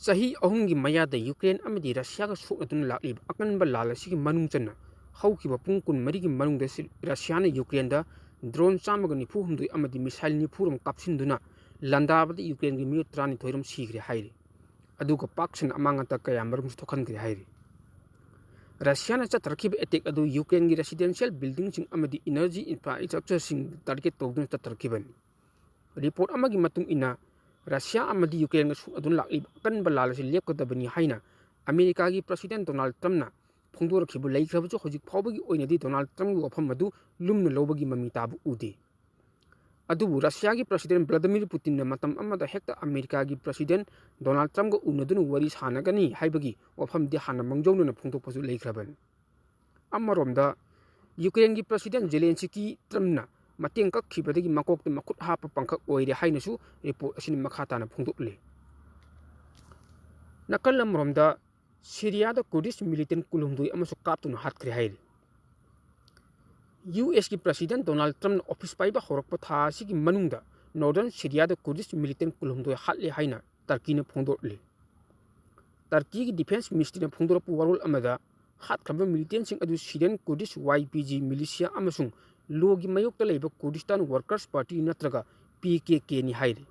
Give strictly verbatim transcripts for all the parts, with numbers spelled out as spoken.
ꯆꯍꯤ ꯑꯍꯨꯝꯒꯤ ꯃꯌꯥꯗ ꯌꯨꯀ꯭ꯔꯦꯟ ꯑꯃꯗꯤ ꯔꯁꯤꯌꯥꯒ ꯁꯣꯛꯅꯗꯨꯅ ꯂꯥꯛꯂꯤꯕ ꯑꯀꯟꯕ ꯂꯥꯜ ꯑꯁꯤꯒꯤ ꯃꯅꯨꯡ ꯆꯟꯅ ꯍꯧꯈꯤꯕ ꯄꯨꯡ ꯀꯨꯟꯃꯔꯤꯒꯤ ꯃꯅꯨꯡꯗ ꯁꯤ-, ꯔꯁꯤꯌꯥꯅ ꯌꯨꯀ꯭ꯔꯦꯟꯗ drone ꯆꯥꯝꯃꯒ ꯅꯤꯐꯨ ꯍꯨꯝꯗꯣꯏ ꯑꯃꯗꯤ missile ꯅꯤꯐꯨ ꯔꯣꯝ ꯀꯥꯞꯁꯤꯟꯗꯨꯅ ꯂꯥꯟꯗꯥꯕꯗ ꯌꯨꯀ꯭ꯔꯦꯟꯒꯤ ꯃꯤꯑꯣꯏ ꯇꯔꯥꯅꯤꯊꯣꯏ ꯔꯣꯝ ꯁꯤꯈ꯭ꯔꯦ ꯍꯥꯏꯔꯤ꯫ ꯑꯗꯨꯒ ꯄꯥꯛ ꯁꯟꯅ ꯑꯃꯥꯡ ꯑꯇ ꯀꯌꯥ ꯃꯔꯨꯝꯁꯨ ꯊꯣꯛꯍꯟꯈ꯭ꯔꯦ ꯍꯥꯏꯔꯤ꯫ ꯔꯁꯤꯌꯥꯅ ꯆꯠꯊꯔꯛꯈꯤꯕ attack ꯑꯗꯨ ꯌꯨꯀ꯭ꯔꯦꯟꯒꯤ residential buildingꯁꯤꯡ ꯑꯃꯗꯤ energy infrastructureꯁꯤꯡ target ꯇꯧꯗꯨꯅ ꯆꯠꯊꯔꯛꯈꯤꯕꯅꯤ꯫ Report ꯑꯃꯒꯤ ꯃꯇꯨꯡ ꯏꯟꯅ, ꯔꯁꯤꯌꯥ ꯑꯃꯗꯤ ꯌꯨꯀ꯭ꯔꯦꯟꯒ ꯁꯣꯛꯅꯗꯨꯅ ꯂꯥꯛꯂꯤꯕ ꯑꯀꯟꯕ ꯂꯥꯜ ꯑꯁꯤ ꯂꯦꯞꯀꯗꯕꯅꯤ ꯍꯥꯏꯅ ꯑꯃꯦꯔꯤꯀꯥꯒꯤ President Donald Trumpꯅ ꯐꯣꯡꯗꯣꯔꯛꯈꯤꯕ ꯂꯩꯈ꯭ꯔꯕꯁꯨ, ꯍꯧꯖꯤꯛ ꯐꯥꯎꯕꯒꯤ ꯑꯣꯏꯅꯗꯤ Donald Trumpꯒꯤ ꯋꯥꯐꯝ ꯑꯗꯨ ꯂꯨꯝꯅ ꯂꯧꯕꯒꯤ ꯃꯃꯤ ꯇꯥꯕ ꯎꯗꯦ꯫ ꯑꯗꯨꯕꯨ ꯔꯁꯤꯌꯥꯒꯤ President Vladimir Putinꯅ ꯃꯇꯝ ꯑꯃꯗ ꯍꯦꯛꯇ ꯑꯃꯦꯔꯤꯀꯥꯒꯤ President Donald Trumpꯒ ꯎꯅꯗꯨꯅ ꯋꯥꯔꯤ ꯁꯥꯟꯅꯒꯅꯤ ꯍꯥꯏꯕꯒꯤ ꯋꯥꯐꯝꯗꯤ ꯍꯥꯟꯅ ꯃꯥꯡꯖꯧꯅꯅ ꯐꯣꯡꯗꯣꯛꯄꯁꯨ ꯂꯩꯈ꯭ꯔꯕꯅꯤ꯫ ꯑꯃꯔꯣꯝꯗ, ꯌꯨꯀ꯭ꯔꯦꯟꯒꯤ President Zelensky Trumpꯅ ꯃꯇꯦꯡ ꯀꯛꯈꯤꯕꯗꯒꯤ ꯃꯀꯣꯛꯇ ꯃꯈꯨꯠ ꯍꯥꯞꯄ ꯄꯥꯡꯈꯛ ꯑꯣꯏꯔꯦ ꯍꯥꯏꯅꯁꯨ report ꯑꯁꯤꯅ ꯃꯈꯥ ꯇꯥꯅ ꯐꯣꯡꯗꯣꯛꯂꯤ꯫ ꯅꯥꯀꯜ ꯑꯃꯔꯣꯝꯗ, ꯁꯤꯔꯤꯌꯥꯗ Kurdish militant ꯀꯨꯟꯍꯨꯝꯗꯣꯏ ꯑꯃꯁꯨ ꯀꯥꯞꯇꯨꯅ ꯍꯥꯠꯈ꯭ꯔꯦ ꯍꯥꯏꯔꯤ꯫ USꯀꯤ President Donald Trumpꯅ office ꯄꯥꯏꯕ ꯍꯧꯔꯛꯄ ꯊꯥ ꯑꯁꯤꯒꯤ ꯃꯅꯨꯡꯗ Northern ꯁꯤꯔꯤꯌꯥꯗ Kurdish militant ꯀꯨꯟꯍꯨꯝꯗꯣꯏ ꯍꯥꯠꯂꯦ ꯍꯥꯏꯅ ꯇꯔꯀꯤꯅ ꯐꯣꯡꯗꯣꯛꯂꯤ꯫ ꯇꯔꯀꯤꯒꯤ Defence Ministryꯅ ꯐꯣꯡꯗꯣꯔꯛꯄ ꯋꯥꯔꯣꯜ ꯑꯃꯗ, ꯍꯥꯠꯈ꯭ꯔꯕ militantꯁꯤꯡ ꯑꯗꯨ Syrian Kurdish YPG militia ꯑꯃꯁꯨꯡ ꯂꯣꯒꯤ ꯃꯥꯌꯣꯛꯇ ꯂꯩꯕ Kurdistan Workers Party ꯅꯠꯇ꯭ꯔꯒ PKKꯅꯤ ꯍꯥꯏꯔꯤ꯫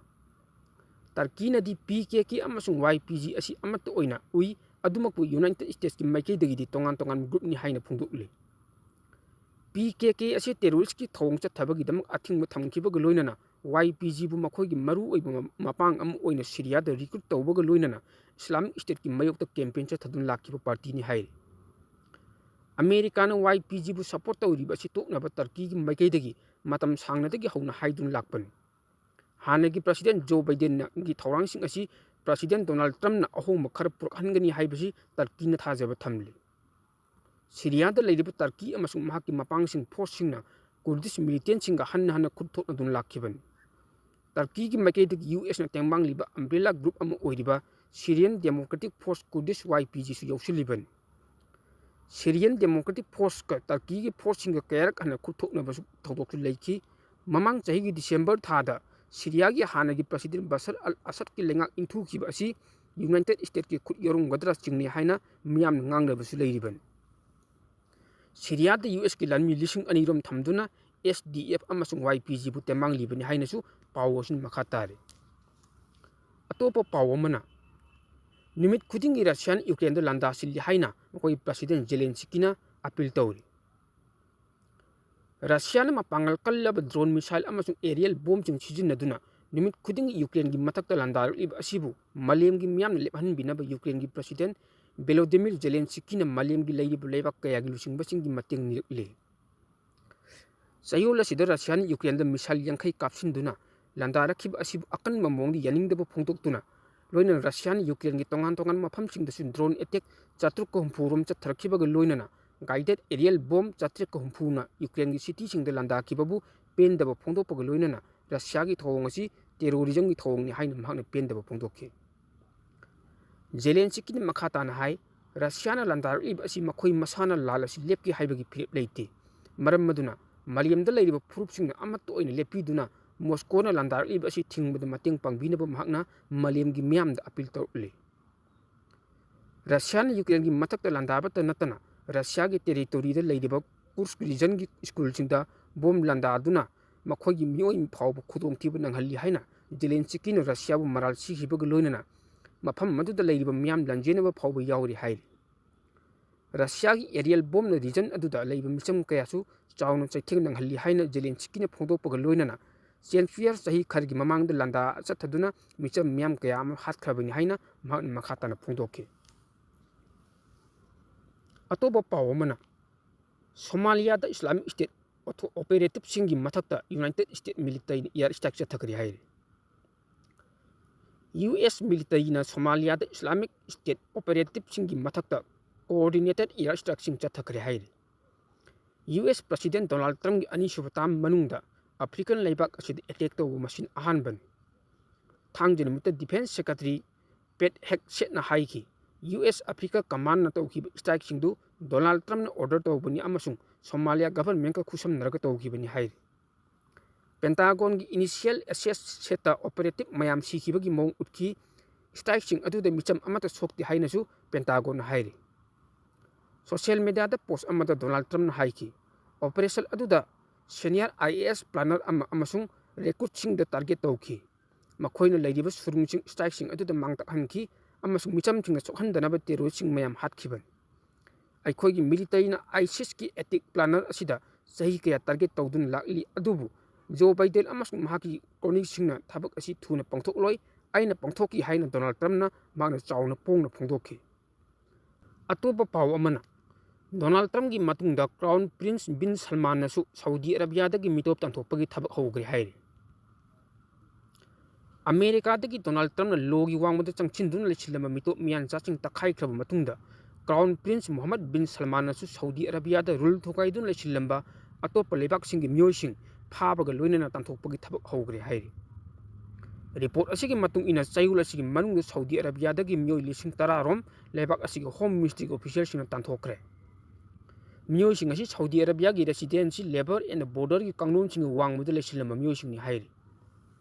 ꯇꯔꯀꯤꯅꯗꯤ PKK ꯑꯃꯁꯨꯡ YPG ꯑꯁꯤ ꯑꯃꯠꯇ ꯑꯣꯏꯅ ꯎꯏ, ꯑꯗꯨꯃꯛꯄꯨ United Statesꯀꯤ ꯃꯥꯏꯀꯩꯗꯒꯤꯗꯤ ꯇꯣꯉꯥꯟ ꯇꯣꯉꯥꯟꯕ groupꯅꯤ ꯍꯥꯏꯅ ꯐꯣꯡꯗꯣꯛꯂꯤ꯫ PKK ꯑꯁꯤ terroristꯀꯤ ꯊꯧꯑꯣꯡ ꯆꯠꯊꯕꯒꯤꯗꯃꯛ ꯑꯊꯤꯡꯕ ꯊꯝꯈꯤꯕꯒ ꯂꯣꯏꯅꯅ YPGꯕꯨ ꯃꯈꯣꯏꯒꯤ ꯃꯔꯨꯑꯣꯏꯕ ꯃ-, ꯃꯄꯥꯡ ꯑꯃ ꯑꯣꯏꯅ ꯁꯤꯔꯤꯌꯥꯗ recruit ꯇꯧꯕꯒ ꯂꯣꯏꯅꯅ Islamic Stateꯀꯤ ꯃꯥꯌꯣꯛꯇ campaign ꯆꯠꯊꯗꯨꯅ ꯂꯥꯛꯈꯤꯕ partyꯅꯤ ꯍꯥꯏꯔꯤ꯫ ꯑꯃꯦꯔꯤꯀꯥꯅ YPGꯕꯨ support ꯇꯧꯔꯤꯕ ꯑꯁꯤ ꯇꯣꯛꯅꯕ ꯇꯔꯀꯤꯒꯤ ꯃꯥꯏꯀꯩꯗꯒꯤ ꯃꯇꯝ ꯁꯥꯡꯅꯗꯒꯤ ꯍꯧꯅ ꯍꯥꯏꯗꯨꯅ ꯂꯥꯛꯄꯅꯤ꯫ ꯍꯥꯟꯅꯒꯤ President Joe Bidenꯒꯤ ꯊꯧꯔꯥꯡꯁꯤꯡ ꯑꯁꯤ President Donald Trumpꯅ ꯑꯍꯣꯡꯕ ꯈꯔ ꯄꯨꯔꯛꯍꯟꯒꯅꯤ ꯍꯥꯏꯕꯁꯤ ꯇꯔꯀꯤꯅ ꯊꯥꯖꯕ ꯊꯝꯂꯤ꯫ ꯁꯤꯔꯤꯌꯥꯗ ꯂꯩꯔꯤꯕ ꯇꯔꯀꯤ ꯑꯃꯁꯨꯡ ꯃꯍꯥꯛꯀꯤ ꯃꯄꯥꯡꯁꯤꯡ forceꯁꯤꯡꯅ Kurdish militantꯁꯤꯡꯒ ꯍꯟꯅ ꯍꯟꯅ ꯈꯨꯠ ꯊꯣꯛꯅꯗꯨꯅ ꯂꯥꯛꯈꯤꯕꯅꯤ꯫ ꯇꯔꯀꯤꯒꯤ ꯃꯥꯏꯀꯩꯗꯒꯤ USꯅ ꯇꯦꯡꯕꯥꯡꯂꯤꯕ umbrella group ꯑꯃ ꯑꯣꯏꯔꯤꯕ Syrian Democratic Force Kurdish YPGꯁꯨ ꯌꯥꯎꯁꯤꯜꯂꯤꯕꯅꯤ꯫ Syrian Democratic Forceꯀ ꯇꯔꯀꯤꯒꯤ forceꯁꯤꯡꯒ ꯀꯌꯥꯔꯛ ꯍꯟꯅ ꯈꯨꯠ ꯊꯣꯛꯅꯕꯁꯨ ꯊꯧꯗꯣꯛꯁꯨ ꯂꯩꯈꯤ꯫ ꯃꯃꯥꯡ ꯆꯍꯤꯒꯤ December ꯊꯥꯗ ꯁꯤꯔꯤꯌꯥꯒꯤ ꯍꯥꯟꯅꯒꯤ President ꯕꯁꯔ ꯑꯜ ꯑꯁꯗꯀꯤ ꯂꯩꯉꯥꯛ ꯏꯟꯊꯨꯈꯤꯕ ꯑꯁꯤ ꯌꯨꯅꯥꯏꯇꯦꯠ ꯁ꯭ꯇꯦꯠꯀꯤ ꯈꯨꯠ ꯌꯥꯎꯔꯝꯒꯗ꯭ꯔꯥ ꯆꯤꯡꯅꯩ ꯍꯥꯏꯅ ꯃꯤꯌꯥꯝꯅ ꯉꯥꯡꯅꯕꯁꯨ ꯂꯩꯔꯤꯕꯅꯤ꯫ ꯁꯤꯔꯤꯌꯥꯗ ꯌꯨ ꯑꯦꯁꯀꯤ ꯂꯥꯟꯃꯤ ꯂꯤꯁꯤꯡ ꯑꯅꯤꯔꯣꯝ ꯊꯝꯗꯨꯅ ꯑꯦꯁ ꯗꯤ ꯑꯦꯐ ꯑꯃꯁꯨꯡ ꯋꯥꯏ ꯄꯤ ꯖꯤꯕꯨ ꯇꯦꯡꯕꯥꯡꯂꯤꯕꯅꯤ ꯍꯥꯏꯅꯁꯨ ꯄꯥꯎ ꯑꯁꯤꯅ ꯃꯈꯥ ꯇꯥꯔꯤ꯫ ꯑꯇꯣꯞꯄ ꯄꯥꯎ ꯑꯃꯅ, ꯅꯨꯃꯤꯠ ꯈꯨꯗꯤꯡꯒꯤ ꯔꯁꯤꯌꯥꯅ ꯌꯨꯀ꯭ꯔꯦꯟꯗ ꯂꯥꯟꯗꯥ ꯁꯤꯜꯂꯤ ꯍꯥꯏꯅ ꯃꯈꯣꯏꯒꯤ ꯄ꯭ꯔꯁꯤꯗꯦꯟ ꯖꯦꯂꯦꯟꯁꯤꯀꯤꯅ ꯑꯄꯤꯜ ꯇꯧꯔꯤ꯫ ꯔꯁꯤꯌꯥꯅ ꯃꯄꯥꯡꯒꯜ ꯀꯜꯂꯕ ꯗ꯭ꯔꯣꯟ, ꯃꯤꯁꯥꯏꯜ ꯑꯃꯁꯨꯡ ꯑꯦꯔꯤꯌꯦꯜ ꯕꯣꯝꯁꯤꯡ ꯁꯤꯖꯤꯟꯅꯗꯨꯅ ꯅꯨꯃꯤꯠ ꯈꯨꯗꯤꯡꯒꯤ ꯌꯨꯀ꯭ꯔꯦꯟꯒꯤ ꯃꯊꯛꯇ ꯂꯥꯟꯗꯥꯔꯛꯂꯤꯕ ꯑꯁꯤꯕꯨ ꯃꯥꯂꯦꯝꯒꯤ ꯃꯤꯌꯥꯝꯅ ꯂꯦꯞꯍꯟꯕꯤꯅꯕ ꯌꯨꯀ꯭ꯔꯦꯟꯒꯤ ꯄ꯭ꯔꯁꯤꯗꯦꯟ ꯚꯣꯂꯣꯗꯤꯃꯤꯔ ꯖꯦꯂꯦꯟꯁꯤꯀꯤꯅ ꯃꯥꯂꯦꯝꯒꯤ ꯂꯩꯔꯤꯕ ꯂꯩꯕꯥꯛ ꯀꯌꯥꯒꯤ ꯂꯨꯆꯤꯡꯕꯁꯤꯡꯒꯤ ꯃꯇꯦꯡ ꯅꯤꯔꯛꯂꯤ꯫ ꯆꯌꯣꯜ ꯑꯁꯤꯗ ꯔꯁꯤꯌꯥꯅ ꯌꯨꯀ꯭ꯔꯦꯟꯗ ꯃꯤꯁꯥꯏꯜ ꯌꯥꯡꯈꯩ ꯀꯥꯞꯁꯤꯟꯗꯨꯅ ꯂꯥꯟꯗꯥꯔꯛꯈꯤꯕ ꯑꯁꯤꯕꯨ ꯑꯀꯟꯕ ꯃꯑꯣꯡꯗ ꯌꯥꯅꯤꯡꯗꯕ ꯐꯣꯡꯗꯣꯛꯇꯨꯅ, ꯂꯣꯏꯅꯅ ꯔꯁꯤꯌꯥꯅ ꯌꯨꯀ꯭ꯔꯦꯟꯒꯤ ꯇꯣꯉꯥꯟ ꯇꯣꯉꯥꯟꯕ ꯃꯐꯝꯁꯤꯡꯗꯁꯨ ꯗ꯭ꯔꯣꯟ ꯑꯦꯇꯦꯛ ꯆꯥꯇ꯭ꯔꯨꯛꯀ ꯍꯨꯝꯐꯨ ꯔꯣꯝ ꯆꯠꯊꯔꯛꯈꯤꯕꯒ ꯂꯣꯏꯅꯅ ꯒꯥꯏꯗꯦꯠ ꯑꯦꯔꯤꯌꯦꯜ ꯕꯣꯝ ꯆꯥꯇ꯭ꯔꯦꯠꯀ ꯍꯨꯝꯐꯨꯅ ꯌꯨꯀ꯭ꯔꯦꯟꯒꯤ ꯁꯤꯇꯤꯁꯤꯡꯗ ꯂꯥꯟꯗꯥꯈꯤꯕꯕꯨ ꯄꯦꯟꯗꯕ ꯐꯣꯡꯗꯣꯛꯄꯒ ꯂꯣꯏꯅꯅ ꯔꯁꯤꯌꯥꯒꯤ ꯊꯧꯑꯣꯡ ꯑꯁꯤ ꯇꯦꯔꯣꯔꯤꯖꯝꯒꯤ ꯊꯧꯑꯣꯡꯅꯤ ꯍꯥꯏꯅ ꯃꯍꯥꯛꯅ ꯄꯦꯟꯗꯕ ꯐꯣꯡꯗꯣꯛꯈꯤ꯫ ꯖꯦꯂꯦꯟꯁꯤꯀꯤꯅ ꯃꯈꯥ ꯇꯥꯅ ꯍꯥꯏ, ꯔꯁꯤꯌꯥꯅ ꯂꯥꯟꯗꯥꯔꯛꯂꯤꯕ ꯑꯁꯤ ꯃꯈꯣꯏ ꯃꯁꯥꯅ ꯂꯥꯜ ꯑꯁꯤ ꯂꯦꯞꯀꯦ ꯍꯥꯏꯕꯒꯤ ꯐꯤꯔꯦꯞ ꯂꯩꯇꯦ꯫ ꯃꯔꯝ ꯑꯗꯨꯅ ꯃꯥꯂꯦꯝꯗ ꯂꯩꯔꯤꯕ ꯐꯨꯔꯨꯞꯁꯤꯡꯅ ꯑꯃꯠꯇ ꯑꯣꯏꯅ ꯂꯦꯞꯄꯤꯗꯨꯅ ꯃꯣꯁꯀꯣꯅ ꯂꯥꯟꯗꯥꯔꯛꯂꯤꯕ ꯑꯁꯤ ꯊꯤꯡꯕꯗ ꯃꯇꯦꯡ ꯄꯥꯡꯕꯤꯅꯕ ꯃꯍꯥꯛꯅ ꯃꯥꯂꯦꯝꯒꯤ ꯃꯤꯌꯥꯝꯗ ꯑꯄꯤꯜ ꯇꯧꯔꯛꯂꯤ꯫ ꯔꯁꯤꯌꯥꯅ ꯌꯨꯀ꯭ꯔꯦꯟꯒꯤ ꯃꯊꯛꯇ ꯂꯥꯟꯗꯥꯕꯇ ꯅꯠꯇꯅ ꯔꯁꯤꯌꯥꯒꯤ ꯇꯦꯔꯤꯇꯣꯔꯤꯗ ꯂꯩꯔꯤꯕ ꯀꯨꯔꯁ ꯔꯤꯖꯟꯒꯤ ꯁ꯭ꯀꯨꯜꯁꯤꯡꯗ ꯕꯣꯝ ꯂꯥꯟꯗꯥꯗꯨꯅ ꯃꯈꯣꯏꯒꯤ ꯃꯤꯑꯣꯏ ꯐꯥꯎꯕ ꯈꯨꯗꯣꯡꯊꯤꯕ ꯅꯪꯍꯜꯂꯤ ꯍꯥꯏꯅ ꯖꯦꯂꯦꯟꯁꯤꯀꯤꯅ ꯔꯁꯤꯌꯥꯕꯨ ꯃꯔꯥꯜ ꯁꯤꯈꯤꯕꯒ ꯂꯣꯏꯅꯅ ꯃꯐꯝ ꯑꯗꯨꯗ ꯂꯩꯔꯤꯕ ꯃꯤꯌꯥꯝ ꯂꯥꯟꯖꯦꯟꯅꯕ ꯐꯥꯎꯕ ꯌꯥꯎꯔꯤ ꯍꯥꯏꯔꯤ꯫ ꯔꯁꯤꯌꯥꯒꯤ ꯑꯦꯔꯤꯌꯦꯜ ꯕꯣꯝꯅ ꯔꯤꯖꯟ ꯑꯗꯨꯗ ꯂꯩꯕ ꯃꯤꯆꯝ ꯀꯌꯥꯁꯨ ꯆꯥꯎꯅ ꯆꯩꯊꯦꯡ ꯅꯪꯍꯜꯂꯤ ꯍꯥꯏꯅ ꯖꯦꯂꯦꯟꯁꯤꯀꯤꯅ ꯐꯣꯡꯗꯣꯛꯄꯒ ꯂꯣꯏꯅꯅ ꯆꯦꯟꯐꯤꯌꯔ ꯆꯍꯤ ꯈꯔꯒꯤ ꯃꯃꯥꯡꯗ ꯂꯥꯟꯗꯥ ꯆꯠꯊꯗꯨꯅ ꯃꯤꯆꯝ ꯃꯤꯌꯥꯝ ꯀꯌꯥ ꯑꯃ ꯍꯥꯠꯈ꯭ꯔꯕꯅꯤ ꯍꯥꯏꯅ ꯃꯍꯥꯛꯅ ꯃꯈꯥ ꯇꯥꯅ ꯐꯣꯡꯗꯣꯛꯈꯤ꯫ ꯑꯇꯣꯞꯄ ꯄꯥꯎ ꯑꯃꯅ, ꯁꯣꯃꯥꯂꯤꯌꯥꯗ ꯏꯁꯂꯥꯃꯤꯛ ꯁ꯭ꯇꯦꯠ ꯑꯣꯊꯣ-, ꯑꯣꯄꯔꯦꯇꯤꯚꯁꯤꯡꯒꯤ ꯃꯊꯛꯇ ꯌꯨꯅꯥꯏꯇꯦꯗ ꯁ꯭ꯇꯦꯠ ꯃꯤꯂꯤꯇꯔꯤꯅ ꯏꯌꯥꯔ ꯁ꯭ꯇ꯭ꯔꯥꯏꯛ ꯆꯠꯊꯈ꯭ꯔꯦ ꯍꯥꯏꯔꯤ꯫ ꯌꯨ ꯑꯦꯁ ꯃꯤꯂꯤꯇꯔꯤꯅ ꯁꯣꯃꯥꯂꯤꯌꯥꯗ ꯏꯁꯂꯥꯃꯤꯛ ꯁ꯭ꯇꯦꯠ ꯑꯣꯄꯔꯦꯇꯤꯚꯁꯤꯡꯒꯤ ꯃꯊꯛꯇ ꯀꯣꯑꯣꯔꯗꯤꯅꯦꯇꯦꯗ ꯏꯌꯥꯔ ꯁ꯭ꯇ꯭ꯔꯥꯏꯛꯁꯤꯡ ꯆꯠꯊꯈ꯭ꯔꯦ ꯍꯥꯏꯔꯤ꯫ ꯌꯨ ꯑꯦꯁ ꯄ꯭ꯔꯁꯤꯗꯦꯟ ꯗꯣꯅꯥꯜꯗ ꯇ꯭ꯔꯝꯞꯀꯤ ꯑꯅꯤꯁꯨꯕ ꯇꯥꯔꯝ ꯃꯅꯨꯡꯗ ꯑꯐ꯭ꯔꯤꯀꯟ ꯂꯩꯕꯥꯛ ꯑꯁꯤꯗ ꯑꯦꯇꯦꯛ ꯇꯧꯕ ꯃꯁꯤꯅ ꯑꯍꯥꯟꯕꯅꯤ꯫ ꯊꯥꯡꯖ ꯅꯨꯃꯤꯠꯇ ꯗꯤꯐꯦꯟꯁ ꯁꯦꯀ꯭ꯔꯦꯇꯔꯤ ꯄꯦꯠ ꯍꯦꯒꯁꯦꯠꯅ ꯍꯥꯏꯈꯤ, ꯌꯨ ꯑꯦꯁ ꯑꯐ꯭ꯔꯤꯀꯥ ꯀꯃꯥꯟꯅ ꯇꯧꯈꯤꯕ ꯁ꯭ꯇ꯭ꯔꯥꯏꯛꯁꯤꯡꯗꯨ ꯗꯣꯅꯥꯜꯗ ꯇ꯭ꯔꯝꯞꯅ ꯑꯣꯔꯗꯔ ꯇꯧꯕꯅꯤ ꯑꯃꯁꯨꯡ ꯁꯣꯃꯥꯂꯤꯌꯥ ꯒꯚꯔꯟꯃꯦꯟꯠꯀ ꯈꯨꯠꯁꯝꯅꯔꯒ ꯇꯧꯈꯤꯕꯅꯤ ꯍꯥꯏꯔꯤ꯫ ꯄꯦꯟꯇꯥꯒꯣꯟꯒꯤ ꯏꯅꯤꯁꯤꯌꯦꯜ ꯑꯦꯁꯦꯁ ꯁꯦꯠꯇ ꯑꯣꯄꯔꯦꯇꯤꯚ ꯃꯌꯥꯝ ꯁꯤꯈꯤꯕꯒꯤ ꯃꯑꯣꯡ ꯎꯠꯈꯤ꯫ strikeꯁꯤꯡ ꯑꯗꯨꯗ ꯃꯤꯆꯝ ꯑꯃꯠꯇ ꯁꯣꯛꯇꯦ ꯍꯥꯏꯅꯁꯨ Pentagonꯅ ꯍꯥꯏꯔꯤ꯫ Social mediaꯗ post ꯑꯃꯗ Donald Trumpꯅ ꯍꯥꯏꯈꯤ, operation ꯑꯗꯨꯗ senior I A S planner ꯑꯃ ꯑꯃꯁꯨꯡ recruitꯁꯤꯡꯗ target ꯇꯧꯈꯤ꯫ ꯃꯈꯣꯏꯅ ꯂꯩꯔꯤꯕ ꯁꯨꯔꯨꯡꯁꯤꯡ strikeꯁꯤꯡ ꯑꯗꯨꯗ ꯃꯥꯡ ꯇꯥꯛꯍꯟꯈꯤ ꯑꯃꯁꯨꯡ ꯃꯤꯆꯝꯁꯤꯡꯅ ꯁꯣꯛꯍꯟꯗꯅꯕ terroristꯁꯤꯡ ꯃꯌꯥꯝ ꯍꯥꯠꯈꯤꯕꯅꯤ꯫ ꯑꯩꯈꯣꯏꯒꯤ militaryꯅ ISISꯀꯤ attack planner ꯑꯁꯤꯗ ꯆꯍꯤ ꯀꯌꯥ target ꯇꯧꯗꯨꯅ ꯂꯥꯛꯂꯤ, ꯑꯗꯨꯕꯨ Joe Biden ꯑꯃꯁꯨꯡ ꯃꯍꯥꯛꯀꯤ cronyꯁꯤꯡꯅ ꯊꯕꯛ ꯑꯁꯤ ꯊꯨꯅ ꯄꯥꯡꯊꯣꯛꯂꯣꯏ, ꯑꯩꯅ ꯄꯥꯡꯊꯣꯛꯈꯤ ꯍꯥꯏꯅ Donald Trumpꯅ ꯃꯍꯥꯛꯅ ꯆꯥꯎꯅ ꯄꯣꯡꯅ ꯐꯣꯡꯗꯣꯛꯈꯤ꯫ ꯑꯇꯣꯞꯄ ꯄꯥꯎ ꯑꯃꯅ, Donald Trumpꯀꯤ ꯃꯇꯨꯡꯗ Crown Prince Bin Salmanꯅꯁꯨ ꯁꯥꯎꯗꯤ ꯑꯔꯥꯕꯤꯌꯥꯗꯒꯤ ꯃꯤꯇꯣꯞ ꯇꯥꯟꯊꯣꯛꯄꯒꯤ ꯊꯕꯛ ꯍꯧꯈ꯭ꯔꯦ ꯍꯥꯏꯔꯤ꯫ ꯑꯃꯦꯔꯤꯀꯥꯗꯒꯤ Donald Trumpꯅ lawꯒꯤ ꯋꯥꯡꯃꯗ ꯆꯪꯁꯤꯟꯗꯨꯅ ꯂꯩꯁꯤꯜꯂꯝꯕ ꯃꯤꯇꯣꯞ ꯃꯤꯌꯥꯟꯆꯥꯁꯤꯡ ꯇꯛꯈꯥꯏꯈ꯭ꯔꯕ ꯃꯇꯨꯡꯗ, Crown Prince Mohammed Bin Salmanꯅꯁꯨ ꯁꯥꯎꯗꯤ ꯑꯔꯥꯕꯤꯌꯥꯗ rule ꯊꯨꯒꯥꯏꯗꯨꯅ ꯂꯩꯁꯤꯜꯂꯝꯕ ꯑꯇꯣꯞꯄ ꯂꯩꯕꯥꯛꯁꯤꯡꯒꯤ ꯃꯤꯑꯣꯏꯁꯤꯡ ꯐꯥꯕꯒ ꯂꯣꯏꯅꯅ ꯇꯥꯟꯊꯣꯛꯄꯒꯤ ꯊꯕꯛ ꯍꯧꯈ꯭ꯔꯦ ꯍꯥꯏꯔꯤ꯫ Report ꯑꯁꯤꯒꯤ ꯃꯇꯨꯡ ꯏꯟꯅ, ꯆꯌꯣꯜ ꯑꯁꯤꯒꯤ ꯃꯅꯨꯡꯗ ꯁꯥꯎꯗꯤ ꯑꯔꯥꯕꯤꯌꯥꯗꯒꯤ ꯃꯤꯑꯣꯏ ꯂꯤꯁꯤꯡ ꯇꯔꯥ ꯔꯣꯝ ꯂꯩꯕꯥꯛ ꯑꯁꯤꯒꯤ Home Ministryꯒꯤ officialꯁꯤꯡꯅ ꯇꯥꯟꯊꯣꯛꯈ꯭ꯔꯦ꯫ ꯃꯤꯑꯣꯏꯁꯤꯡ ꯑꯁꯤ ꯁꯥꯎꯗꯤ ꯑꯔꯥꯕꯤꯌꯥꯒꯤ residency, labor and borderꯒꯤ ꯀꯥꯡꯂꯣꯟꯁꯤꯡꯒꯤ ꯋꯥꯡꯃꯗ ꯂꯩꯁꯤꯜꯂꯝꯕ ꯃꯤꯑꯣꯏꯁꯤꯡꯅꯤ ꯍꯥꯏꯔꯤ꯫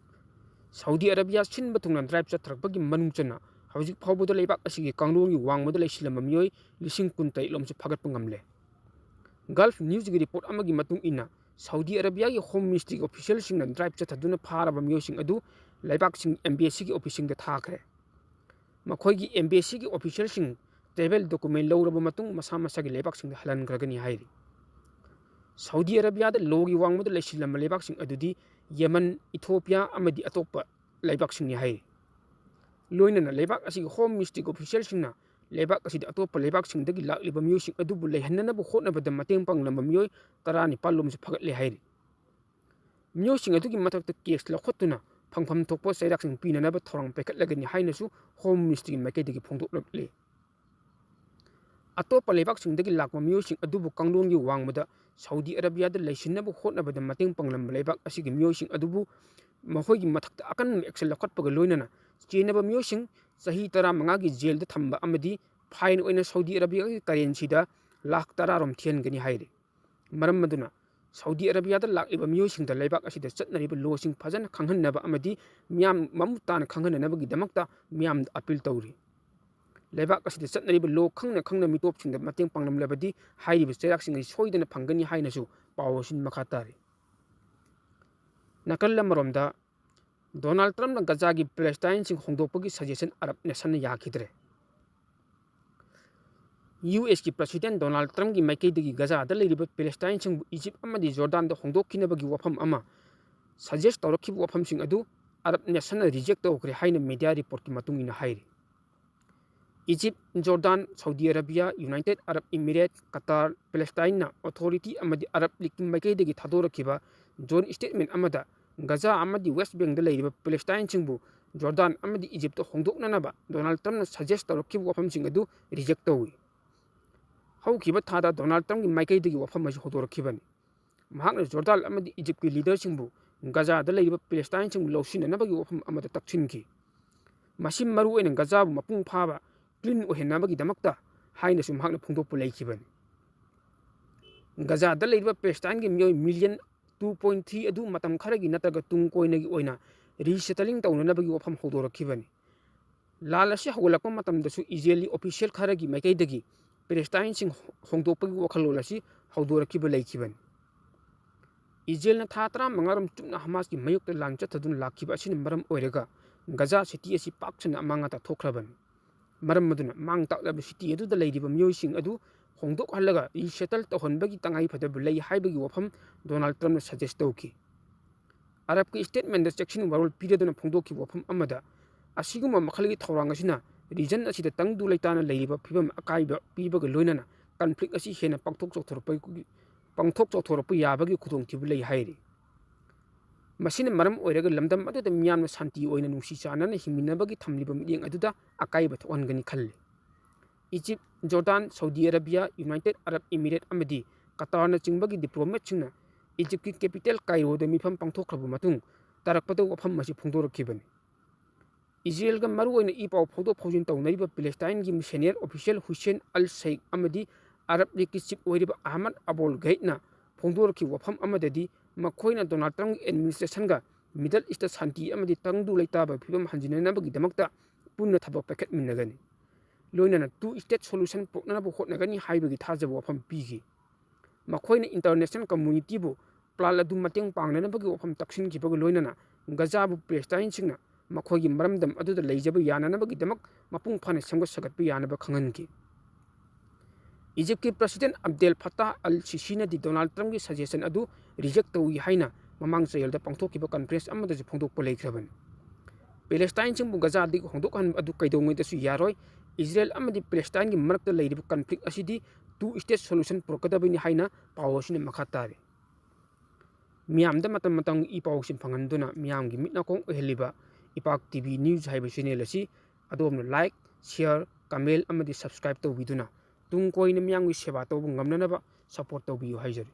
ꯁꯥꯎꯗꯤ ꯑꯔꯥꯕꯤꯌꯥ ꯁꯤꯟꯕ ꯊꯨꯡꯅ drive ꯆꯠꯊꯔꯛꯄꯒꯤ ꯃꯅꯨꯡ ꯆꯟꯅ ꯍꯧꯖꯤꯛ ꯐꯥꯎꯕꯗ ꯂꯩꯕꯥꯛ ꯑꯁꯤꯒꯤ ꯀꯥꯡꯂꯣꯟꯒꯤ ꯋꯥꯡꯃꯗ ꯂꯩꯁꯤꯜꯂꯝꯕ ꯃꯤꯑꯣꯏ ꯂꯤꯁꯤꯡ ꯀꯨꯟꯇꯔꯦꯠ ꯂꯣꯝꯁꯨ ꯐꯥꯒꯠꯄ ꯉꯝꯂꯦ꯫ Gulf Newsꯒꯤ report ꯑꯃꯒꯤ ꯃꯇꯨꯡ ꯏꯟꯅ, ꯁꯥꯎꯗꯤ ꯑꯔꯥꯕꯤꯌꯥꯒꯤ Home Ministryꯒꯤ officialꯁꯤꯡꯅ drive ꯆꯠꯊꯗꯨꯅ ꯐꯥꯔꯕ ꯃꯤꯑꯣꯏꯁꯤꯡ ꯑꯗꯨ ꯂꯩꯕꯥꯛꯁꯤꯡ embassyꯒꯤ officeꯁꯤꯡꯗ ꯊꯥꯈ꯭ꯔꯦ꯫ ꯃꯈꯣꯏꯒꯤ embassyꯒꯤ officialꯁꯤꯡ travel document ꯂꯧꯔꯕ ꯃꯇꯨꯡ ꯃꯁꯥ ꯃꯁꯥꯒꯤ ꯂꯩꯕꯥꯛꯁꯤꯡꯗ ꯍꯜꯍꯟꯈ꯭ꯔꯒꯅꯤ ꯍꯥꯏꯔꯤ꯫ ꯁꯥꯎꯗꯤ ꯑꯔꯥꯕꯤꯌꯥꯗ lawꯒꯤ ꯋꯥꯡꯃꯗ ꯂꯩꯁꯤꯜꯂꯝꯕ ꯂꯩꯕꯥꯛꯁꯤꯡ ꯑꯗꯨꯗꯤ ꯌꯦꯃꯟ, ꯏꯊꯣꯄꯤꯌꯥ ꯑꯃꯗꯤ ꯑꯇꯣꯞꯄ ꯂꯩꯕꯥꯛꯁꯤꯡꯅꯤ ꯍꯥꯏꯔꯤ꯫ ꯂꯣꯏꯅꯅ ꯂꯩꯕꯥꯛ ꯑꯁꯤꯒꯤ Home Ministryꯒꯤ officialꯁꯤꯡꯅ ꯂꯩꯕꯥꯛ ꯑꯁꯤꯗ ꯑꯇꯣꯞꯄ ꯂꯩꯕꯥꯛꯁꯤꯡꯗꯒꯤ ꯂꯥꯛꯂꯤꯕ ꯃꯤꯑꯣꯏꯁꯤꯡ ꯑꯗꯨꯕꯨ ꯂꯩꯍꯟꯅꯅꯕ ꯍꯣꯠꯅꯕꯗ ꯃꯇꯦꯡ ꯄꯥꯡꯂꯝꯕ ꯃꯤꯑꯣꯏ ꯇꯔꯥꯅꯤꯄꯥꯜ ꯂꯣꯝꯁꯨ ꯐꯒꯠꯂꯦ ꯍꯥꯏꯔꯤ꯫ ꯃꯤꯑꯣꯏꯁꯤꯡ ꯑꯗꯨꯒꯤ ꯃꯊꯛꯇ case ꯂꯧꯈꯠꯇꯨꯅ ꯐꯪꯐꯝ ꯊꯣꯛꯄ ꯆꯩꯔꯥꯛꯁꯤꯡ ꯄꯤꯅꯅꯕ ꯊꯧꯔꯥꯡ ꯄꯥꯏꯈꯠꯂꯒꯅꯤ ꯍꯥꯏꯅꯁꯨ Home Ministryꯒꯤ ꯃꯥꯏꯀꯩꯗꯒꯤ ꯐꯣꯡꯗꯣꯛꯂꯛꯂꯤ꯫ ꯑꯇꯣꯞꯄ ꯂꯩꯕꯥꯛꯁꯤꯡꯗꯒꯤ ꯂꯥꯛꯄ ꯃꯤꯑꯣꯏꯁꯤꯡ ꯑꯗꯨꯕꯨ ꯀꯥꯡꯂꯣꯟꯒꯤ ꯋꯥꯡꯃꯗ ꯁꯥꯎꯗꯤ ꯑꯔꯥꯕꯤꯌꯥꯗ ꯂꯩꯁꯤꯟꯅꯕ ꯍꯣꯠꯅꯕꯗ ꯃꯇꯦꯡ ꯄꯥꯡꯂꯝꯕ ꯂꯩꯕꯥꯛ ꯑꯁꯤꯒꯤ ꯃꯤꯑꯣꯏꯁꯤꯡ ꯑꯗꯨꯕꯨ ꯃꯈꯣꯏꯒꯤ ꯃꯊꯛꯇ ꯑꯀꯟꯕ action ꯂꯧꯈꯠꯄꯒ ꯂꯣꯏꯅꯅ ꯆꯦꯟꯅꯕ ꯃꯤꯑꯣꯏꯁꯤꯡ ꯆꯍꯤ ꯇꯔꯥꯃꯉꯥꯒꯤ jailꯗ ꯊꯝꯕ ꯑꯃꯗꯤ fine ꯑꯣꯏꯅ ꯁꯥꯎꯗꯤ ꯑꯔꯥꯕꯤꯌꯥꯒꯤ currencyꯗ ꯂꯥꯈ ꯇꯔꯥ ꯔꯣꯝ ꯊꯤꯍꯟꯒꯅꯤ ꯍꯥꯏꯔꯤ꯫ ꯃꯔꯝ ꯑꯗꯨꯅ ꯁꯥꯎꯗꯤ ꯑꯔꯥꯕꯤꯌꯥꯗ ꯂꯥꯛꯂꯤꯕ ꯃꯤꯑꯣꯏꯁꯤꯡꯗ ꯂꯩꯕꯥꯛ ꯑꯁꯤꯗ ꯆꯠꯅꯔꯤꯕ ꯂꯣꯁꯤꯡ ꯐꯖꯅ ꯈꯪꯍꯟꯅꯕ ꯑꯃꯗꯤ ꯃꯤꯌꯥꯝ ꯃꯃꯨꯠ ꯇꯥꯅ ꯈꯪꯍꯟꯅꯅꯕꯒꯤꯗꯃꯛꯇ ꯃꯤꯌꯥꯝꯗ ꯑꯄꯤꯜ ꯇꯧꯔꯤ꯫ ꯂꯩꯕꯥꯛ ꯑꯁꯤꯗ ꯆꯠꯅꯔꯤꯕ ꯂꯣ ꯈꯪꯅ ꯈꯪꯅ ꯃꯤꯇꯣꯞꯁꯤꯡꯗ ꯃꯇꯦꯡ ꯄꯥꯡꯂꯝꯂꯕꯗꯤ ꯍꯥꯏꯔꯤꯕ ꯆꯩꯔꯥꯛꯁꯤꯡ ꯑꯁꯤ ꯁꯣꯏꯗꯅ ꯐꯪꯒꯅꯤ ꯍꯥꯏꯅꯁꯨ ꯄꯥꯎ ꯑꯁꯤꯅ ꯃꯈꯥ ꯇꯥꯔꯤ꯫ ꯅꯥꯀꯜ ꯑꯃꯔꯣꯝꯗ, ꯗꯣꯅꯥꯜꯗ ꯇ꯭ꯔꯝꯞꯅ ꯒꯖꯥꯒꯤ ꯄꯦꯂꯦꯁꯇꯥꯏꯟꯁꯤꯡ ꯍꯣꯡꯗꯣꯛꯄꯒꯤ ꯁꯖꯦꯁꯟ ꯑꯔꯕ ꯅꯦꯁꯟꯅ ꯌꯥꯈꯤꯗ꯭ꯔꯦ꯫ ꯌꯨ ꯑꯦꯁꯀꯤ ꯄ꯭ꯔꯁꯤꯗꯦꯟ ꯗꯣꯅꯥꯜꯗ ꯇ꯭ꯔꯝꯞꯀꯤ ꯃꯥꯏꯀꯩꯗꯒꯤ ꯒꯖꯥꯗ ꯂꯩꯔꯤꯕ ꯄꯦꯂꯦꯁꯇꯥꯏꯟꯁꯤꯡꯕꯨ ꯏꯖꯤꯞ ꯑꯃꯗꯤ ꯖꯣꯔꯗꯥꯟꯗ ꯍꯣꯡꯗꯣꯛꯈꯤꯅꯕꯒꯤ ꯋꯥꯐꯝ ꯑꯃ ꯁꯖꯦꯁ ꯇꯧꯔꯛꯈꯤꯕ ꯋꯥꯐꯝꯁꯤꯡ ꯑꯗꯨ ꯑꯔꯕ ꯅꯦꯁꯟꯅ ꯔꯤꯖꯦꯛ ꯇꯧꯈ꯭ꯔꯦ ꯍꯥꯏꯅ ꯃꯦꯗꯤꯌꯥ ꯔꯤꯄꯣꯔꯠꯀꯤ ꯃꯇꯨꯡ ꯏꯟꯅ ꯍꯥꯏꯔꯤ꯫ Egypt, Jordan, Saudi Arabia, United Arab emirate, Qatar, ꯄꯦꯂꯦꯁꯇꯥꯏꯟꯅ ꯑꯣꯊꯣꯔꯤꯇꯤ ꯑꯃꯗꯤ ꯑꯔꯕ ꯂꯤꯒꯀꯤ ꯃꯥꯏꯀꯩꯗꯒꯤ ꯊꯥꯗꯣꯔꯛꯈꯤꯕ ꯖꯣꯏꯟ ꯁ꯭ꯇꯦꯠꯃꯦꯟ ꯑꯃꯗ ꯒꯖꯥ ꯑꯃꯗꯤ ꯋꯦꯁ ꯕꯦꯡꯗ ꯂꯩꯔꯤꯕ ꯄꯦꯂꯦꯁꯇꯥꯏꯟꯁꯤꯡꯕꯨ ꯖꯣꯔꯗꯥꯟ ꯑꯃꯗꯤ ꯏꯖꯤꯞꯇ ꯍꯣꯡꯗꯣꯛꯅꯅꯕ ꯗꯣꯅꯥꯜꯗ ꯇ꯭ꯔꯝꯞꯅ ꯁꯖꯦꯁ ꯇꯧꯔꯛꯈꯤꯕ ꯋꯥꯐꯝꯁꯤꯡ ꯑꯗꯨ ꯔꯤꯖꯦꯛ ꯇꯧꯏ꯫ ꯍꯧꯈꯤꯕ ꯊꯥꯗ ꯗꯣꯅꯥꯜꯗ ꯇ꯭ꯔꯝꯞꯀꯤ ꯃꯥꯏꯀꯩꯗꯒꯤ ꯋꯥꯐꯝ ꯑꯁꯤ ꯍꯧꯗꯣꯔꯛꯈꯤꯕꯅꯤ꯫ ꯃꯍꯥꯛꯅ ꯖꯣꯔꯗꯥꯟ ꯑꯃꯗꯤ ꯏꯖꯤꯞꯀꯤ ꯂꯤꯗꯔꯁꯤꯡꯕꯨ ꯒꯖꯥꯗ ꯂꯩꯔꯤꯕ ꯄꯦꯂꯦꯁꯇꯥꯏꯟꯁꯤꯡꯕꯨ ꯂꯧꯁꯤꯟꯅꯅꯕꯒꯤ ꯋꯥꯐꯝ ꯑꯃꯗ ꯇꯛꯁꯤꯟꯈꯤ꯫ ꯃꯁꯤ ꯃꯔꯨꯑꯣꯏꯅ ꯒꯖꯥꯕꯨ ꯃꯄꯨꯡ ꯐꯥꯕ ꯀ꯭ꯂꯤꯟ ꯑꯣꯏꯍꯟꯅꯕꯒꯤꯗꯃꯛꯇ ꯍꯥꯏꯅꯁꯨ ꯃꯍꯥꯛꯅ ꯐꯣꯡꯗꯣꯛꯄ ꯂꯩꯈꯤꯕꯅꯤ꯫ ꯒꯖꯥꯗ ꯂꯩꯔꯤꯕ ꯄꯦꯂꯦꯁꯇꯥꯏꯟꯒꯤ ꯃꯤꯑꯣꯏ ꯃꯤꯂꯤꯌꯟ ꯇꯨ ꯄꯣꯏꯟ ꯊ꯭ꯔꯤ ꯑꯗꯨ ꯃꯇꯝ ꯈꯔꯒꯤ ꯅꯠꯇ꯭ꯔꯒ ꯇꯨꯡ ꯀꯣꯏꯅꯒꯤ ꯑꯣꯏꯅ ꯔꯤꯁꯦꯇꯂꯤꯡ ꯇꯧꯅꯅꯕꯒꯤ ꯋꯥꯐꯝ ꯍꯧꯗꯣꯔꯛꯈꯤꯕꯅꯤ꯫ ꯂꯥꯟ ꯑꯁꯤ ꯍꯧꯒꯠꯂꯛꯄ ꯃꯇꯝꯗꯁꯨ ꯏꯖꯔꯦꯜꯒꯤ ꯑꯣꯐꯤꯁꯤꯌꯦꯜ ꯈꯔꯒꯤ ꯃꯥꯏꯀꯩꯗꯒꯤ ꯄꯦꯂꯦꯁꯇꯥꯏꯟꯁꯤꯡ ꯍꯣꯡꯗꯣꯛꯄꯒꯤ ꯋꯥꯈꯜꯂꯣꯟ ꯑꯁꯤ ꯍꯧꯗꯣꯔꯛꯈꯤꯕ ꯂꯩꯈꯤꯕꯅꯤ꯫ ꯏꯖꯔꯦꯜꯅ ꯊꯥ ꯇꯔꯥꯃꯉꯥ ꯔꯣꯝ ꯆꯨꯞꯅ ꯍꯃꯥꯁꯀꯤ ꯃꯥꯌꯣꯛꯇ ꯂꯥꯟ ꯆꯠꯊꯗꯨꯅ ꯂꯥꯛꯈꯤꯕ ꯑꯁꯤꯅ ꯃꯔꯝ ꯑꯣꯏꯔꯒ ꯒꯖꯥ ꯁꯤꯇꯤ ꯑꯁꯤ ꯄꯥꯛ ꯁꯟꯅ ꯑꯃꯥꯡ ꯑꯇꯥ ꯊꯣꯛꯈ꯭ꯔꯕꯅꯤ꯫ ꯃꯔꯝ ꯑꯗꯨꯅ ꯃꯥꯡ ꯇꯥꯛꯂꯕ ꯁꯤꯇꯤ ꯑꯗꯨꯗ ꯂꯩꯔꯤꯕ ꯃꯤꯑꯣꯏꯁꯤꯡ ꯑꯗꯨ ꯍꯣꯡꯗꯣꯛꯍꯜꯂꯒ ꯔꯤꯁꯦꯇꯜ ꯇꯧꯍꯟꯕꯒꯤ ꯇꯉꯥꯏ ꯐꯗꯕ ꯂꯩ ꯍꯥꯏꯕꯒꯤ ꯋꯥꯐꯝ ꯗꯣꯅꯥꯜꯗ ꯇ꯭ꯔꯝꯞꯅ ꯁꯖꯦꯁ ꯇꯧꯈꯤ꯫ ꯑꯔꯕꯀꯤ ꯁ꯭ꯇꯦꯠꯃꯦꯟꯗ ꯆꯦꯛꯁꯤꯟ ꯋꯥꯔꯣꯜ ꯄꯤꯔꯗꯨꯅ ꯐꯣꯡꯗꯣꯛꯈꯤꯕ ꯋꯥꯐꯝ ꯑꯃꯗ, ꯑꯁꯤꯒꯨꯝꯕ ꯃꯈꯜꯒꯤ ꯊꯧꯔꯥꯡ ꯑꯁꯤꯅ ꯔꯤꯖꯟ ꯑꯁꯤꯗ ꯇꯪꯗꯨ ꯂꯩꯇꯥꯅ ꯂꯩꯔꯤꯕ ꯐꯤꯕꯝ ꯑꯀꯥꯏꯕ ꯄꯤꯕꯒ ꯂꯣꯏꯅꯅ ꯀꯟꯐ꯭ꯂꯤꯛ ꯑꯁꯤ ꯍꯦꯟꯅ ꯄꯥꯛꯊꯣꯛ ꯆꯥꯎꯊꯣꯔꯛꯄꯒꯤ, ꯄꯥꯡꯊꯣꯛ ꯆꯥꯎꯊꯣꯔꯛꯄ ꯌꯥꯕꯒꯤ ꯈꯨꯗꯣꯡꯊꯤꯕ ꯂꯩ ꯍꯥꯏꯔꯤ꯫ ꯃꯁꯤꯅ ꯃꯔꯝ ꯑꯣꯏꯔꯒ ꯂꯝꯗꯝ ꯑꯗꯨꯗ ꯃꯤꯌꯥꯝꯅ ꯁꯥꯟꯇꯤ ꯑꯣꯏꯅ ꯅꯨꯡꯁꯤ ꯆꯥꯟꯅꯅ ꯍꯤꯡꯃꯤꯟꯅꯕꯒꯤ ꯊꯝꯂꯤꯕ ꯃꯤꯠꯌꯦꯡ ꯑꯗꯨꯗ ꯑꯀꯥꯏꯕ ꯊꯣꯛꯍꯟꯒꯅꯤ ꯈꯜꯂꯤ꯫ Egypt, Jordan, Saudi Arabia, United Arab emirate ꯑꯃꯗꯤ ꯀꯇꯥꯔꯅꯆꯤꯡꯕꯒꯤ ꯗꯤꯄ꯭ꯂꯣꯃꯦꯠꯁꯤꯡꯅ ꯏꯖꯤꯞꯀꯤ ꯀꯦꯄꯤꯇꯦꯜ ꯀꯥꯏꯔꯣꯗ ꯃꯤꯐꯝ ꯄꯥꯡꯊꯣꯛꯈ꯭ꯔꯕ ꯃꯇꯨꯡ ꯇꯥꯔꯛꯄꯗ ꯋꯥꯐꯝ ꯑꯁꯤ ꯐꯣꯡꯗꯣꯔꯛꯈꯤꯕꯅꯤ꯫ ꯏꯖꯔꯦꯜꯒ ꯃꯔꯨꯑꯣꯏꯅ ꯏ ꯄꯥꯎ ꯐꯥꯎꯗꯣꯛ ꯐꯥꯎꯖꯤꯟ ꯇꯧꯅꯔꯤꯕ ꯄꯦꯂꯦꯁꯇꯥꯏꯟꯒꯤ ꯁꯦꯅꯤꯌꯔ ꯑꯣꯐꯤꯁꯤꯌꯦꯜ ꯍꯨꯁꯦꯟ ꯑꯜ ꯁꯩꯈ ꯑꯃꯗꯤ ꯑꯔꯕ ꯂꯤꯒꯀꯤ ꯆꯤꯐ ꯑꯣꯏꯔꯤꯕ ꯑꯍꯃꯗ ꯑꯕꯣꯜ ꯘꯩꯠꯅ ꯐꯣꯡꯗꯣꯔꯛꯈꯤꯕ ꯋꯥꯐꯝ ꯑꯃꯗꯗꯤ ꯃꯈꯣꯏꯅ ꯗꯣꯅꯥꯜꯗ ꯇ꯭ꯔꯝꯞꯀꯤ ꯑꯦꯗꯃꯤꯅꯤꯁꯇ꯭ꯔꯦꯁꯟꯒ ꯃꯤꯗꯜ ꯏꯁꯇ ꯁꯥꯟꯇꯤ ꯑꯃꯗꯤ ꯇꯪꯗꯨ ꯂꯩꯇꯥꯕꯒꯤ ꯐꯤꯕꯝ ꯍꯟꯖꯤꯟꯅꯅꯕꯒꯤꯗꯃꯛꯇ ꯄꯨꯟꯅ ꯊꯕꯛ ꯄꯥꯏꯈꯠꯃꯤꯟꯅꯒꯅꯤ꯫ ꯂꯣꯏꯅꯅ two state solution ꯄꯨꯔꯛꯅꯅꯕ ꯍꯣꯠꯅꯒꯅꯤ ꯍꯥꯏꯕꯒꯤ ꯊꯥꯖꯕ ꯋꯥꯐꯝ ꯄꯤꯈꯤ꯫ ꯃꯈꯣꯏꯅ ꯏꯟꯇꯔꯅꯦꯁꯅꯦꯜ ꯀꯝꯃꯨꯅꯤꯇꯤꯕꯨ ꯄ꯭ꯂꯥꯟ ꯑꯗꯨ ꯃꯇꯦꯡ ꯄꯥꯡꯅꯅꯕꯒꯤ ꯋꯥꯐꯝ ꯇꯛꯁꯤꯟꯈꯤꯕꯒ ꯂꯣꯏꯅꯅ ꯒꯖꯥꯕꯨ ꯄꯦꯂꯦꯁꯇꯥꯏꯟꯁꯤꯡꯅ ꯃꯈꯣꯏꯒꯤ ꯃꯔꯝꯗꯝ ꯑꯗꯨꯗ ꯂꯩꯖꯕ ꯌꯥꯅꯅꯕꯒꯤꯗꯃꯛ ꯃꯄꯨꯡ ꯐꯥꯅ ꯁꯦꯝꯒꯠ ꯁꯥꯒꯠꯄ ꯌꯥꯅꯕ ꯈꯪꯍꯟꯈꯤ꯫ ꯏꯖꯤꯞꯀꯤ ꯄ꯭ꯔꯁꯤꯗꯦꯟ ꯑꯕꯗꯦꯜ ꯐꯇꯥꯍ ꯑꯜ ꯁꯤꯁꯤꯅꯗꯤ ꯗꯣꯅꯥꯜꯗ ꯇ꯭ꯔꯝꯞꯀꯤ ꯁꯖꯦꯁꯟ ꯑꯗꯨ ꯔꯤꯖꯦꯛ ꯇꯧꯏ ꯍꯥꯏꯅ ꯃꯃꯥꯡ ꯆꯌꯣꯜꯗ ꯄꯥꯡꯊꯣꯛꯈꯤꯕ ꯀꯟꯐꯔꯦꯟꯁ ꯑꯃꯗꯁꯨ ꯐꯣꯡꯗꯣꯛꯄ ꯂꯩꯈ꯭ꯔꯕꯅꯤ꯫ ꯄꯦꯂꯦꯁꯇꯥꯏꯟꯁꯤꯡꯕꯨ ꯒꯖꯥꯗꯒꯤ ꯍꯣꯡꯗꯣꯛꯍꯟꯕ ꯑꯗꯨ ꯀꯩꯗꯧꯉꯩꯗꯁꯨ ꯌꯥꯔꯣꯏ꯫ ꯏꯖꯔꯦꯜ ꯑꯃꯗꯤ ꯄꯦꯂꯦꯁꯇꯥꯏꯟꯒꯤ ꯃꯔꯛꯇ ꯂꯩꯔꯤꯕ ꯀꯟꯐ꯭ꯂꯤꯛ ꯑꯁꯤꯗꯤ two state solution ꯄꯨꯔꯛꯀꯗꯕꯅꯤ ꯍꯥꯏꯅ ꯄꯥꯎ ꯑꯁꯤꯅ ꯃꯈꯥ ꯇꯥꯔꯤ꯫ ꯃꯤꯌꯥꯝꯗ ꯃꯇꯝ ꯃꯇꯝꯒꯤ ꯏ ꯄꯥꯎꯁꯤꯡ ꯐꯪꯍꯟꯗꯨꯅ ꯃꯤꯌꯥꯝꯒꯤ ꯃꯤꯠ ꯅꯥꯀꯣꯡ ꯑꯣꯏꯍꯜꯂꯤꯕ ꯏꯄꯥꯛ ꯇꯤ ꯚꯤ ꯅ꯭ꯌꯨꯁ ꯍꯥꯏꯕ ꯆꯦꯅꯦꯜ ꯑꯁꯤ ꯑꯗꯣꯝꯅ ꯂꯥꯏꯛ, ꯁꯤꯌꯔ, ꯀꯃꯦꯟ ꯑꯃꯗꯤ ꯁꯕꯁꯀ꯭ꯔꯥꯏꯕ ꯇꯧꯕꯤꯗꯨꯅ ꯇꯨꯡ ꯀꯣꯏꯅ ꯃꯤꯌꯥꯝꯒꯤ ꯁꯦꯕꯥ ꯇꯧꯕ ꯉꯝꯅꯅꯕ ꯁꯄꯣꯔꯠ ꯇꯧꯕꯤꯌꯨ ꯍꯥꯏꯖꯔꯤ꯫